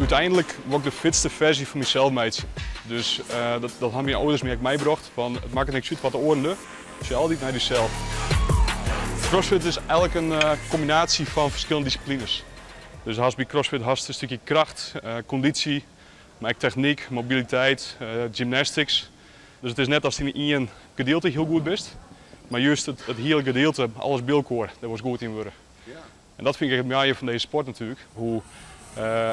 Uteinlik wol ik de fitste ferzje fan mysels meitsje. Dus dat, dat ha myn âlders my ek meibrocht, fan it makket niks út wat de oaren dogge, sjoch altyd nei dysels. CrossFit is eigentlik in kombinaasje fan ferskillende dissiplines. Dus hast by CrossFit hast in stikje kracht, kondysje, mar ek technyk, mobiliteit, gymnastics. Dus it is net datst yn ien gedielte hiel goed bist, mar just it hiele gedielte, alles by elkoar, dêr wolst goed yn wurde. En dat fyn ik ek it moaie fan dizze sport natuerlik, hoe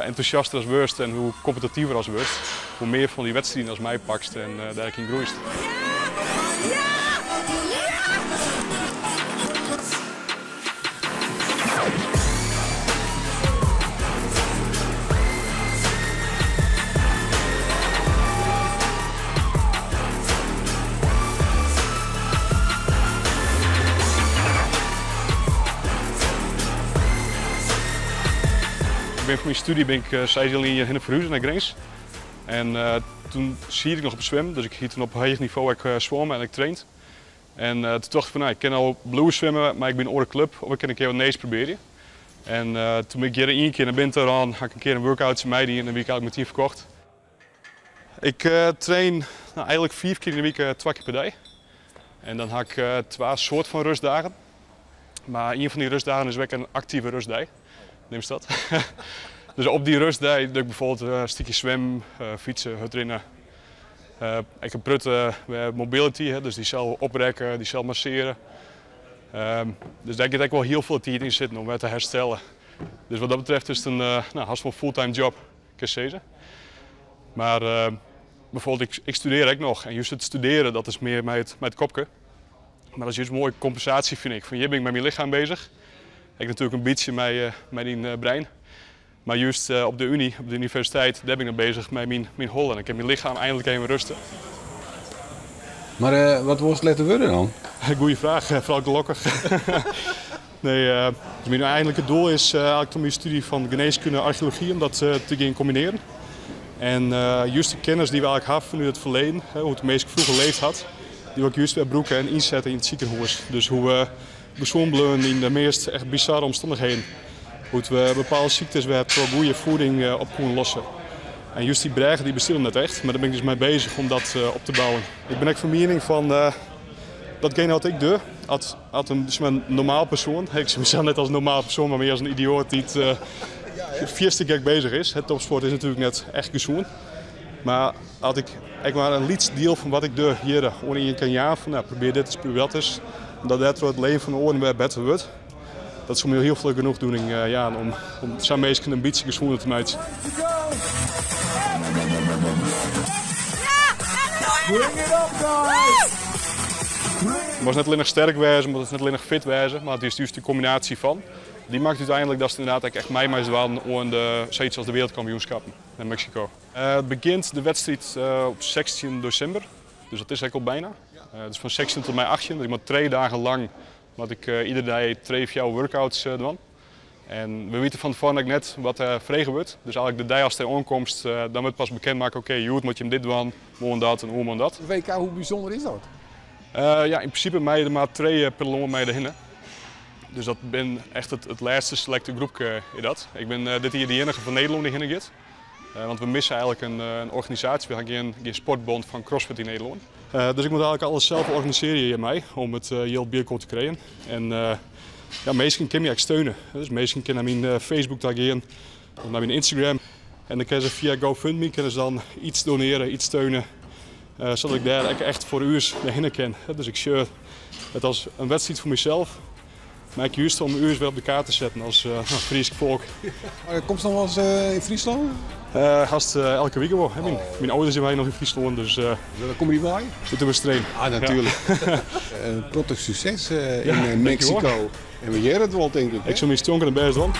entûsjaster ast wurdst en hoe kompetitiver ast wurdst, hoe mear fan dy wedstriden ast meipakst en dêr ek yn groeist. Ik bin foar myn stúdzje bin ik seis jier lyn hjirhinne ferhuze nei Grins. En toen siet ik noch op it swimmen, dus ik hie toen op heech nivo ek swommen en ek traind. En toen tocht ik fan, no, ik kin al bliuwe swimmen, mar ek by in oare klup, of ik kin in kear wat nijs probearje. En toen bin ik hjir ien kear nei binnen ta rûn, ha ik in kear in workoutsje meidien en wie ik eigentlik metien ferkocht. Ik train no, eigentlik fiif kear yn de wike, twa kear per dei. En dan ha ik twa soart fan rustdagen. Mar ien fan dy rustdagen is ek in aktive rustdei, neamst dat. Dus op dy rustdei doe ik bijvoorbeeld in stikje swimmen, fytse, hurdrinne. Ek in protte mobility, dus dysels oprekke, dysels massearje. Dus dêr giet ek wol hiel folle tiid yn sitten om wer te herstellen. Dus wat dat betreft is it in no, hast wol fulltime job, kinst sizze. Mar bijvoorbeeld, ik studearje ek noch en just it studearjen, dat is mear mei it kopke. Mar dat is just in moaie kompensaasje, fyn ik. Fan hjir bin ik mei myn lichem beuzich. Ek natuerlik in bytsje mei dyn brein. Mar just op de uny, op de universiteit, dêr bin ik dan beuzich mei myn holle. En dan kin myn lichem einlik even rêste. Mar wat wolst letter wurde dan? Goeie fraach, foaral gelokkich. Nee, dus myn einlike doel is eigentlik om myn stúdzje fan genêskunde en archeology om dat te gean kombinearjen. En just de kennis dy't we eigentlik hawwe fanút it ferleden, hoe't de minske froeger leefd hat, dy wol ik just wer brûke en ynsette yn it sikehûs. Dus hoe't we gesûn bliuwe yn de meast echt bizarre omstannichheden. Hoe't we bepaalde syktes wer troch goede fieding op koene losse. En just dy brêge dy bestiet noch net echt, mar dêr bin ik dus mei bezich om dat op te bouwen. Ik bin ek fan miening fan datgene wat ik doe, as in sis mar, normaal persoan, ik sjoch mysels net as in normaal persoan, mar mear as in idioat dy't fierste gek bezich is. Topsport is natuerlik net echt gesûn. Mar as ik ek mar in lyts diel fan wat ik doe hjir oan ien kin jaan, fan no, probearje dit ris, probearje dat ris, dat dêrtroch it leven fan de oaren wer better wurdt, dat soe my al hiel folle genoegdoening jaan om sa'n minsken in bytsje gesûner te meitsjen. Moatst net allinnich sterk wêze, moatst net allinnich fit wêze, mar it is just de kombinaasje fan. Dy makket úteinlik datst ynderdaad ek echt mei meist dwaan oan de, sayts as de wereldkampioenskappen yn Meksiko. It begjint de wedstriid op 16 desimber, dus dat is ek al byna. Dus fan 16 tot en mei 18, dus ik moat trije dagen lang moat ik iedere dei trije, fjouwer workouts dwaan. En we witte fan tefoaren ek net wat der frege wurdt. Dus eigentlik de dei ast dêr oankomst, dan wurdt pas bekend makke, oké, hjoed moat je him dit dwaan, moarn dat en oermoarn dat. WK, hoe bysûnder is dat? Ja, yn prinsipe meie der mar trije per lân mei derhinne. Dus dat bin echt it lêste selekte groepke is dat. Ik bin dit jier de iennige fan Nederlân dy't hinne giet. Want we misse eigentlik in organisaasje. We ha gjin sportbond fan CrossFit yn Nederlân. Dus ik moat eigentlik alles sels organisearje hjirmei om it jild by elkoar te krijen. En ja, minsken kinne my ek steune. Dus minsken kinne nei myn Facebook ta gean of nei myn Instagram. En dan kinne se fia GoFundMe kinne se dan iets donearje, iets steune. Sadat ik dêr ek echt foar ús hinne kin. Dus ik sjoch it as in wedstriid foar mysels. Mar ek just om ús wer op de kaart te setten as Frysk folk. Komst noch wolris yn Fryslân? Hast elke wike wol. Myn âlders wenje noch yn Fryslân, dus. Wêr komme dy wei? Út De Westereen. Ah, natuerlik. In protte sukses yn Meksiko. En we hearre it wol, tink ik. Ik sil myn stjonkende bêst dwaan.